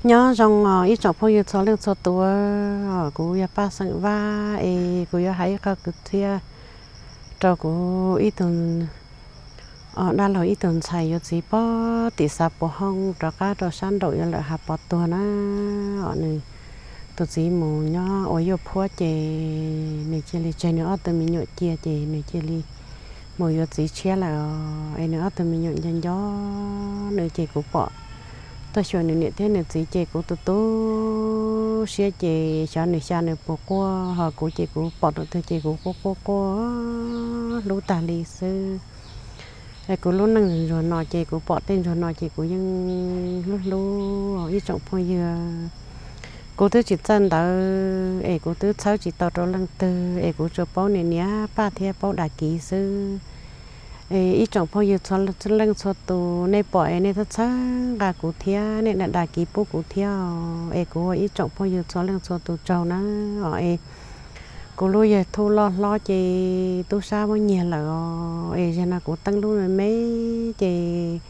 Nyob zoo os ib tsoom phooj ywg txhua leej txhua tus, kuv yog Paj Xeem Vaj es kuv yuav hais ib qho kwv txhiaj rau kuv ib tug dab laug ib tug ntxhais yuav txiv pog tim Xav Puas Hooj rov qab rau sab nraum yuav lawm Hav Pov tuag na. Os nws tus txiv mus nyob ua yuaj phuab ces nws cia li tseg nws ob tug me nyuam cia ces nws cia li mus yuav txiv tshiab lawm os. Es nws ob tug me nyuam nco nco nws ces kuv pom tuaj xyuas nws niam thiab nws txiv ces kuv tu tu siab ces xyov nws xya nws puas quaj, ho kuv ces kuv pom rau twg ces kuv quaj quaj quaj hlub tag li xwb. Es kuv lub neej ntsuag no ces kuv pom tej ntsuag no ces kuv yeej hlub hlub ib tsoom phooj ywg. Kuv twb tsis txawj ntawv es kuv twb txhawb tsis tau rau leej twg es kuv tsuas paub niam niam Paj thiab paub dag kiv xwb. Es ib tsoom phooj ywg txhua leej txhua tus nej pom es nej txhawb txhawb nqa kuv thiab nej dag dag kiv pub kuv thiab os. Es kuv ua ib tsoom phooj ywg txhua leej txhua tus tsaug na os. Es kuv lub YouTube loj hlob ces tub sab muab nyiag lawm os. Es zaum no kuv teeb lub me me ces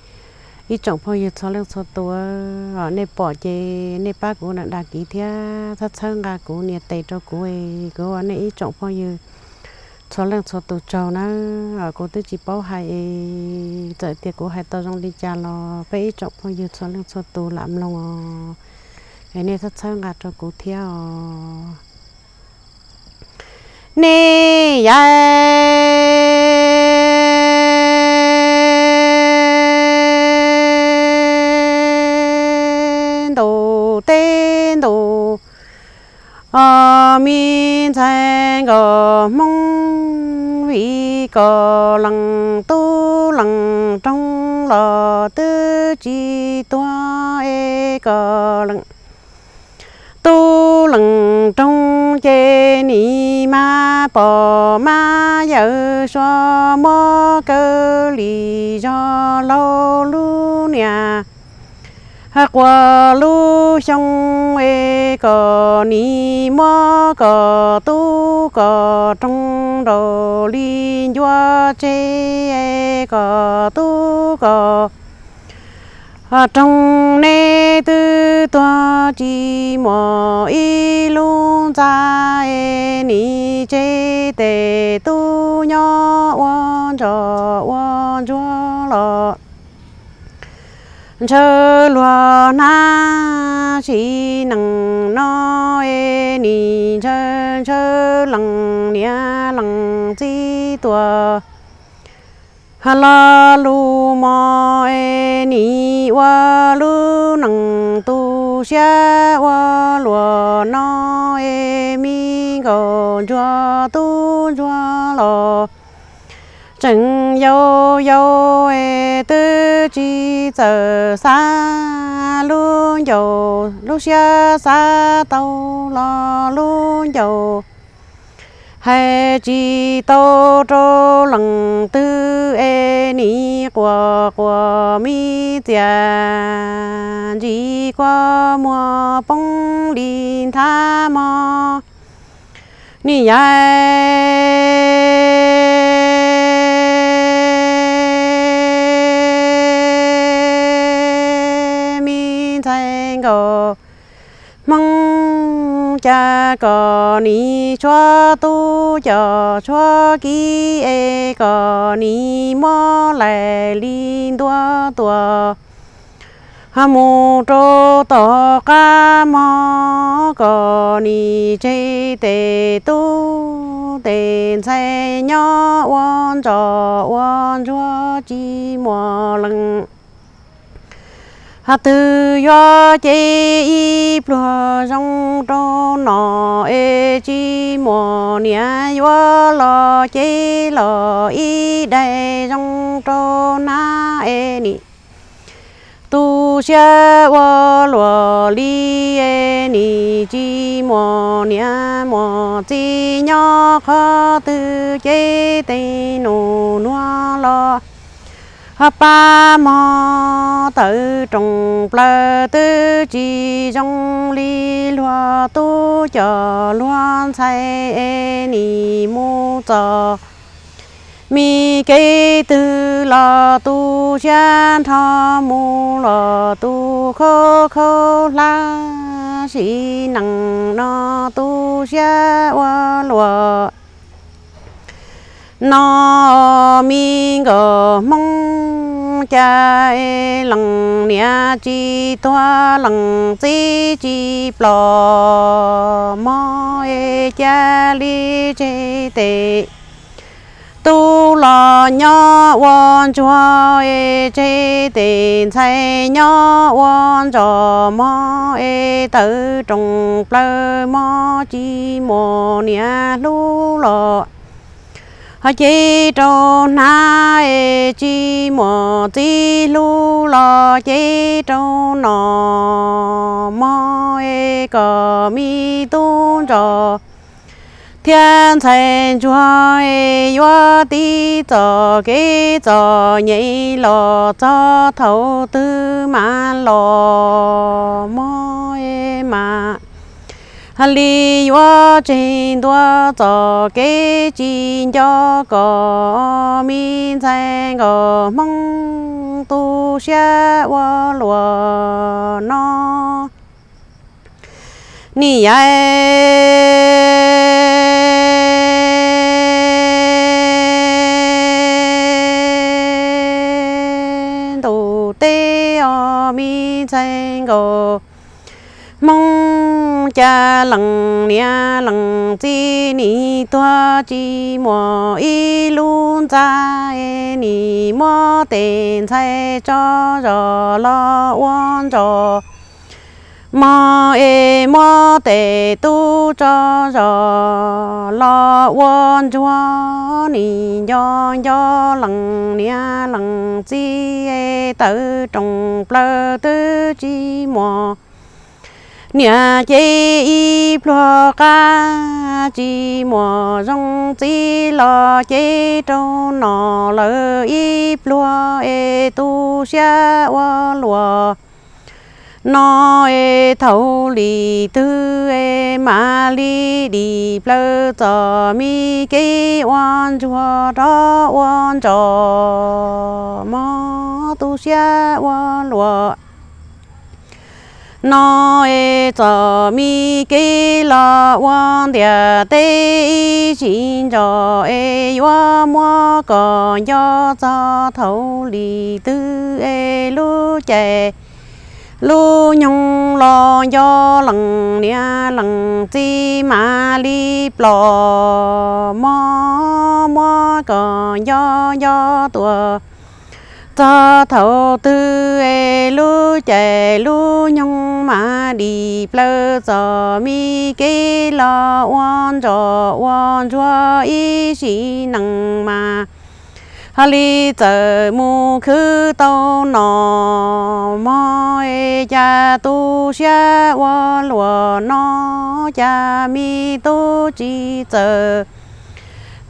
ib tsoom phooj ywg txhua leej txhua tus os, nej pom ces nej pab kuv dag dag kiv thiab txhawb txhawb nqa kuv nias tes rau kuv es kuv ua nej ib tsoom phooj ywg txhua leej txhua tus tsaug na. Kuv twb tsis paub hais es txawm tias kuv hais tau zoo li cas los peb ib tsoom phooj ywg txhua leej txhua tus lam mloog os. Es nej txhawb txhawb nqa rau kuv thiab os. Nej yav ntaus teb ntaus, o, me ntxhais nkauj Hmoob, vim koj leej tub leej roog los twb tsis tuag es koj leej tub leej roog ces nim mas pom mas yawm suav muab kaw li zog laug lub niam quas lub xyoo es kom nim muab kom tub kom roog nraus li ncua tseg es kom tub kom roog neb twb tuag tsis muaj ib lub ntxa es nim tseg tes tub nyob ua ntsoj ua ntsuag los ntshaw luag hnab sim neej no es nim ntshaw ntshaw leej niam leej txiv tuaj lo lus mos es nim ua lub neej tu siab ua luaj no es me nkauj ntsuag tub ntsuag los tseem yau yau es twb tsis txawj xav lub ncauj lub siab xav tau los lub ncauj hais tsis tau rau leej twg es nim quaj quaj me txiaj ntsis kua muag poob li nthab mog. Nim yav me ntxhais nkauj Hmoob, cas kom nim tshuav tub coj tshuav kiv es kom nim muab laim li ntua tuaj mus rau tom qab mog, kom nim tseg tes tub tes ntxhais nyob ua ntsoj ua ntsuag tsis muaj leej twg yuav cev ib pluag zoo rau nom es tsis muaj niam yuav los cev los ib daim zoo rau hnab es nim tu siab ua luaj li es nim tsis muaj niam muaj txiv nyob qhov twg ces tej nus nuav los pab mog. Tawm rooj plaws twb tsis zoo li luag tub coj luag ntxhais es nim mus txog me kev twg los tu siab nrho mus los tu khaub khaub hlab sim neej no tu siab ua luaj no. Me nkauj Hmoob, cas es leej niam tsis tuag leej txiv tsis ploj mog, es cas li tseg tes tub los nyob ua ntsuag, es tseg tes ntxhais nyob ua ntsos mog, es tawv roos plaws mog, tsis muaj niam hlub los ho ces rau hnav, es tsis muaj txiv hlub los ces rau nom mog, es kom me tub ntsos thiab ntxhais ntsuag, es yuav tib txoj kev txom nyem los txog thaum twg mam los mog, es mam li yuav tseg ntua txoj kev tsis nco kom me ntxhais nkauj Hmoob tu siab ua luaj no. Niam yau ntuj teb os, me ntxhais nkauj Hmoob, cas leej niam leej txiv nim tuag tsis muaj ib lub ntxa, es nim muab tes ntxhais tso zog los ua ntsos mog, es muab tes tub tso zog los ua ntsuag. Nim nco nco leej niam leej txiv, es tawv roos plaws twb tsis muaj niam ces ib pluag qab, tsis muaj zoo txiv los ces rau nom lawm ib pluag, es tu siab ua luaj no. Es thaum li twg es mam li dim plaws txoj me kev ua ntsuag rov ua ntsos mog, tu siab ua luaj no. Es txoj me kev los ua ntiaj teb ib sim ntsos, es yuav muab kom nco txog thaum li twg, es lub caij lub nyoog los nco leej niam leej txiv mam li ploj mog, muab kom nco nco tuaj txog thaum twg, es lub caij lub nyoog mam dim plaws txoj me kev los ua ntsos ua ntsuag ib sim neej mas ho li txawm mus khwv tau nom mog, es cas tu siab ua luaj no. Cas me tub tsis txawj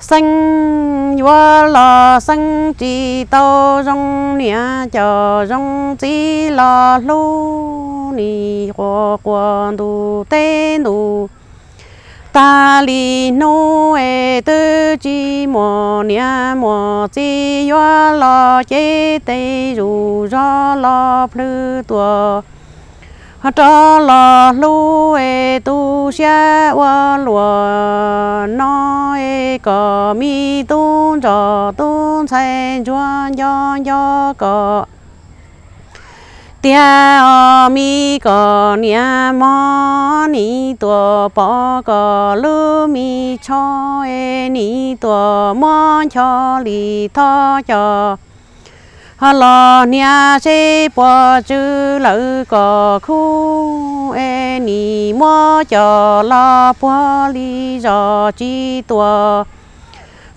xeeb, yuav los xeeb tsis tau zoo, niam coj zoo txiv los hlub, nim quaj quaj ntuj teb ntuj tag li hnub, es twb tsis muaj niam muaj txiv, yuav los ces tej zuj zog los plhws tuaj rov los hlub, es tu siab ua luaj no. Es kom me tub ntsos tub ntxhais ntsuag nco nco kom tiag, os me kom niam mog nim tuaj pom kom lub me tsho, es nim tuaj muab ncho li thov coj ho los hnia seb puas tsw lawm kom khub, es nim muab coj los puag li zos tsis tuaj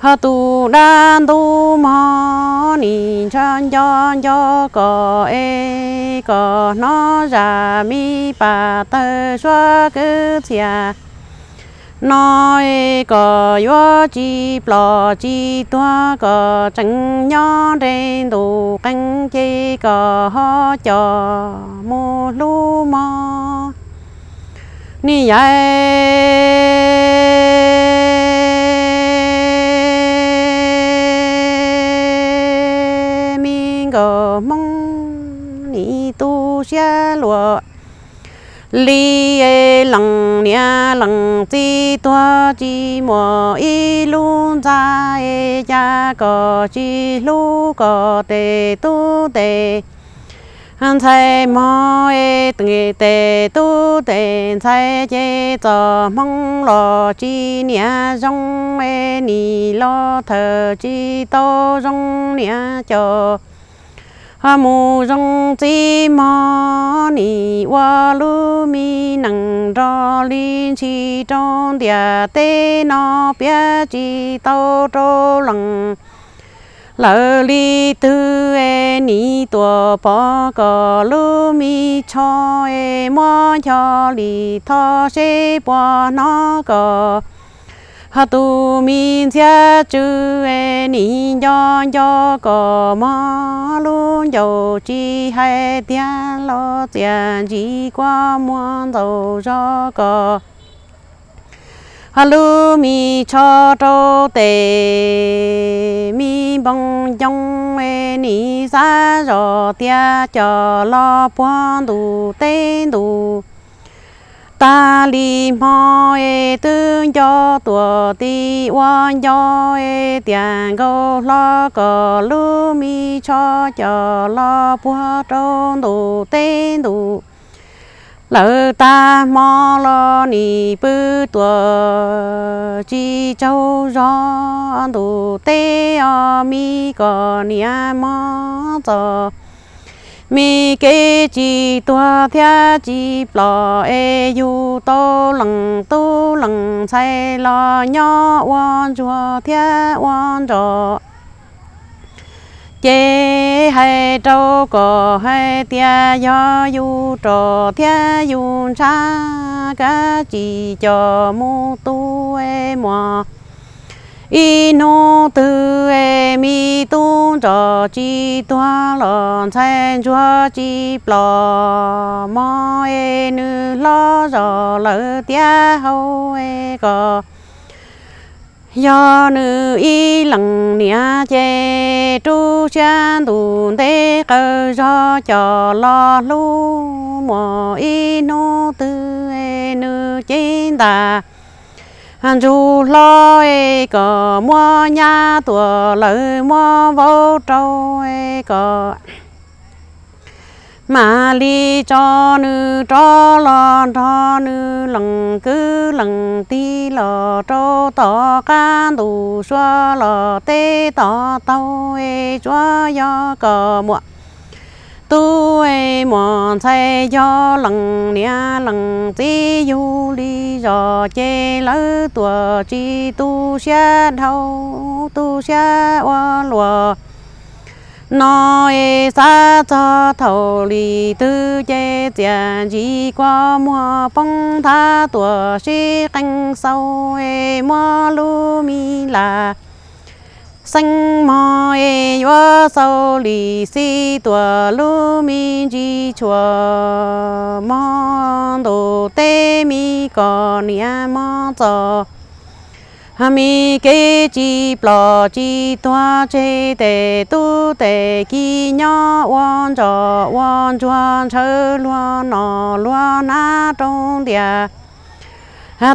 ho tus dab ntub mog, nim ntshaw nco nco kom es kom hnov zaj me pas tawg suab kwv txhiaj no, es kom yuav tsis ploj tsis tuag, kom tseem nyob nres ntuj qees ces kom ho coj mus hlub mog. Niam yau me nkauj Hmoob, nim tu siab luag li. Lees niam lees txiv tuag tsis muaj ib lub ntxa, es cas kom tsis hlub kom tes tub tes ntxhais mog, es tes tub tes ntxhais ces txom hmoo los tsis niam zoo, es nim los thawm tsis tau zoo niam coj mus zoo txiv mog. Nim ua lub me neej nrog li ntshis rau ntiaj teb no, piav tsis tau rau lees lawv li twg, es nim tuam pov kom lub me tsho, es muab ncho li thov seb puas hnov kom tus me ntxhiab tsw, es nim nco nco kom mog lub ncauj tsis hais tiag los txias ntsis kua muag ntxaus zog kom lub me tsho rau tes me npoo ncoo, es nim xav zoj tias coj los puag ntuj teb ntuj tag li hmo, es twb nco tuam tim ua nco, es tias nkauj hlob kom lub me tsho coj los puag rau ntuj teb ntuj lawm tag hmo los nim pw tuam tsis tsaug zog ntuj teb os, me kom niam mog txom me kev tsis tuag thiab tsis plom, es yug tau leej tub leej ntxhais los nyob ua ntsuag thiab ua nroj. Ces hais rau kom hais tias yog yus rog thiab yus ntshav, kab tsis coj mus tu es muaj ib hnub twg es me tub nroj tsis tuag los ntxhais ntsuag tsis plom mog, es nws hlob zog lawm tiab hau, es kom yog nws ib leej niam ces rub siab ntuj ntev qawm zog coj los hlub, muaj ib hnub twg es nws cev ntaj ntsug hlo, es kom muab nyab tuam lawv muab vauv rau, es kom mam li tso nws rov los nrog nws leej kwv leej tij los rau tom qab ntuj, suav los teb tom taug, es tsuav yog kom muaj tub es muaj ntxhais, yog leej niam leej txiv yug li zos ces lawv tuam tsis tu siab dhau, tu siab ua luaj no, es xav txog thaum li twg ces txias ntsis kua muag poob nthav tuam sib qee xaus, es muab lub me lam xeeb mog, es yuav xaus li xij tuam lub me ntsis tshuaj mog, ntuj teb me kom niam mog txom me kev tsis plom tsis tuag, tseg tes tub tes kiv nyob ua ntsoj ua ntsuag, ntshaw luag nom luag hnav rau ntiaj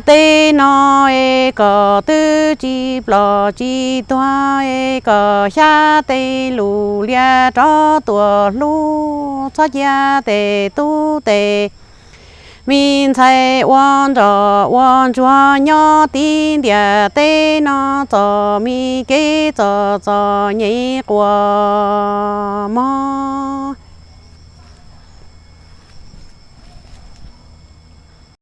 teb no, es kom twb tsis plom tsis tuag, es kom xyab tej lus lias rov tuam hlub, txhob cia tes tub tes me ntxhais ua ntsoj ua ntsuag nyob tib ntiaj teb no, txom me kev txom txom nyem quas mog.